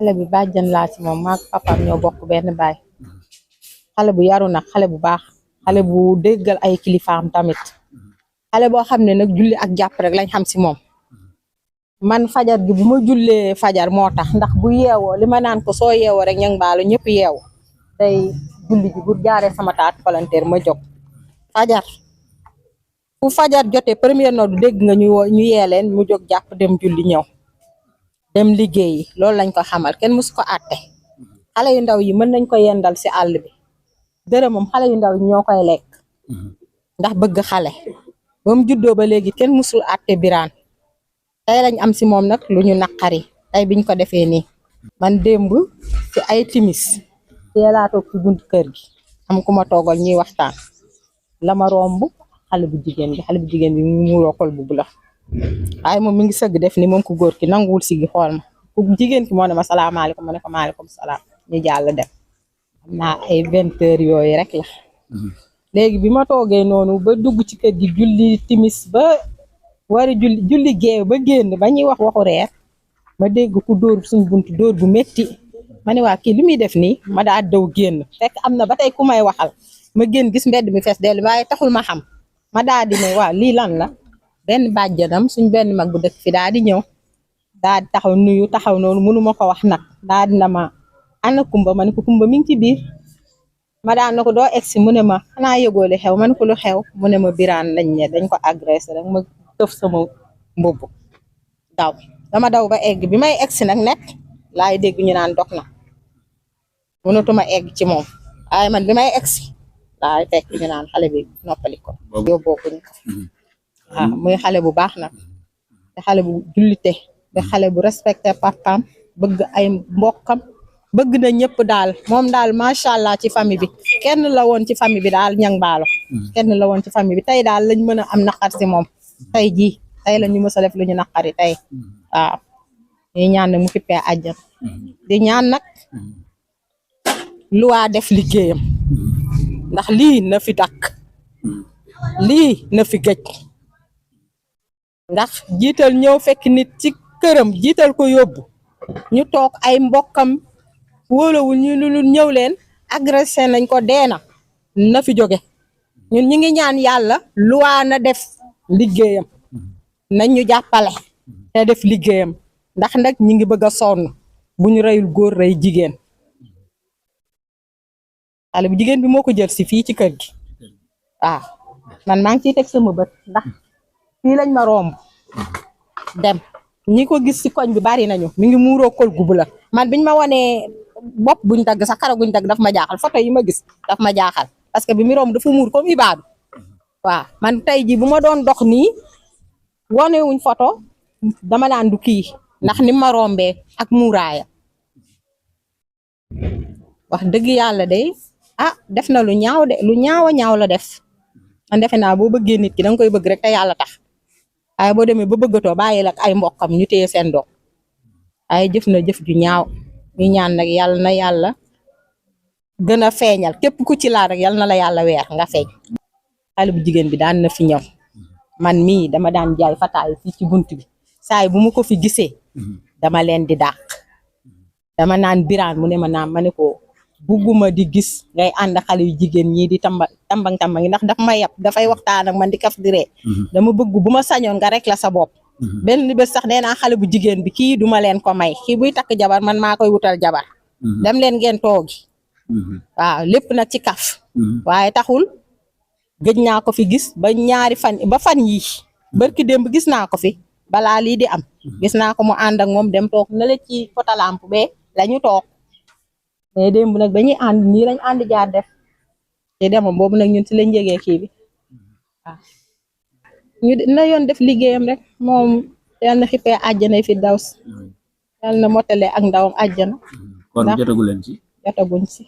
xale bi bàjjan laa ci moom maag papaam ñoo bokk benn baay xale bu yaru nag xale bu baax xale bu déggal ay kilifaam tamit xale boo xam ne nag julli ak jàpp rek lañ xam si moom man fajar gi bu ma jullee fajar moo tax ndax bu yeewoo li ma naan ko soo yeewoo rek ñang baalu ñëpp yeewu day julli ji bu jaaree sama taat palanteer ma jóg fajar fu fajar jotee première note dégg nga ñu yee leen mu jóg jàpp dem julli ñëw dem liggéeyi loolu lañ ko xamal kenn musu ko àtte xale yu ndaw yi mën nañ ko yendal si àll bi dërëmam xale yu ndaw yi ñoo koy lekk ndax bëgg xale ba mu juddoo ba léegi kenn musul àtte Birane tey lañ am si moom nag lu ñu naqari tey biñ ko defee nii man démb ci ay timis teelaa toog ci buntu kër gi am ku ma toogal ñuy waxtaan la ma romb xale bu jigéen bi mu muuroo kol bu bula waaye moom mi ngi sëgg def ni moom ku góor ki nanguwul sigi xool ma ku jigéen ki moo ne ma salaamaaleykum ma ne ko maaleykum salaam ñu jàll dem xam naa ay 20 heures yooyu rek la léegi bi ma toogee noonu ba dugg ci kër gi julli timis ba wari julli géew ba génn ba ñuy wax waxu reer ma dégg ku dóor suñu buntu dóor bu metti ma ne waa kii li muy def nii ma daa daw génn fekk am na ba tey ku may waxal ma génn gis mbedd mi fees dellu waaye taxul ma xam ma daa di ne waaw lii lan la benn bàjjanam suñ benn mag bu dëkk fi daa di ñëw daa di taxaw nuyu taxaw noonu mënu ma ko wax nag daa di na ma ana kumba ma ne ko kumba mi ngi ci biir ma daan na ko doo egsi mu ne ma xanaa yëgoo li xew ma ne ko lu xew mu ne ma Birane lañ ne dañ ko agressé rek ma tëf sama mbubb daw dama daw ba egg bi may egsi nag nekk laay dégg ñu naan dog na mënatuma egg ci moom waaye man bi may egsi laay fekk ñu naan xale bi noppali ko yóbboo ko ñu ko waaw muy xale bu baax nag te xale bu jullite te xale bu respecté papaam bëgg ay mbokkam bëgg na ñëpp daal moom daal macha allah ci famille bi kenn la woon ci famille bi daal ñang baalo kenn la woon ci famille bi tey daal lañ mën a am naqar si moom tey jii tey la ñu mës a def lu ñu naqari tey waaw ñuy ñaan nag mu fippee àjjana di ñaan nag lu waa def liggéeyam ndax lii na fi dakk lii na fi gëj ndax jiital ñëw fekk nit ci këram jiital ko yóbbu ñu toog ay mbokkam wóolawul ñu lu ñëw leen agressé nañ ko deena na fi jóge ñun ñi ngi ñaan yàlla luwaa na def liggéeyam nañ ñu jàppale te def liggéeyam ndax nag ñi ngi bëgg a sonn bu ñu reyul góor rey jigéen xale bu jigéen bi moo ko jël si fii ci kër gi waaw man maa ngi ciy teg sama bët ndax fii lañ ma romb dem ñi ko gis ci koñ bi bari nañu mi ngi muuroo kol gu bula man biñ ma wanee bopp buñ dagg sax kara guñ dagg daf ma jaaxal photo yi ma gis daf ma jaaxal parce que bi mi romb dafa muur comme ibaadu waaw man tey ji bu ma doon dox nii wonewuñ photo dama daan du kii ndax ni ma rombee ak muuraaya wax dëgg yàlla de def na lu ñaaw de lu ñaaw a ñaaw la def man defe naa boo bëggee nit ki danga koy bëgg rek te yàlla tax waaye boo demee ba bëggatoo bàyyi la ak ay mbokkam ñu téye seen doom ay jëf na jëf ju ñaaw ñu ñaan nag yàlla na yàlla gën a feeñal képp ku ci laal rek yàlla na la yàlla weer nga feeñ xale bu jigéen bi daan na fi ñëw man mii dama daan jaay fataay fii ci bunt bi saay bu ma ko fi gisee dama leen di dàq dama naan Birane mu ne ma naam ma ne ko bugguma di gis ngay ànd xale yu jigéen ñii di tambang ndax daf ma yab dafay waxtaan ak man di kaf di ree dama bëgg bu ma sañoon nga rek la sa bopp benn bés sax nee naa xale bu jigéen bi kii duma leen ko may kii buy takk jabar man maa koy wutal jabar dem leen ngeen toogi waaw lépp nag ci kaf waaye taxul gëj naa ko fi gis ba ñaari fan ba fan yi barki démb gis naa ko fi balaa lii di am gis naa ko mu ànd ak moom dem toog na la ci potalamp bee lañu toog mais démb nag dañuy ànd nii lañ ànd jaar def te demam boobu nag ñun ci lañ jegee kii bi waaw ñu na yoon def liggéeyam rek moom yal na xippee àjjana fi daw si yal na motale ak ndawam àjjana kon jotagu leen ci jotaguñ si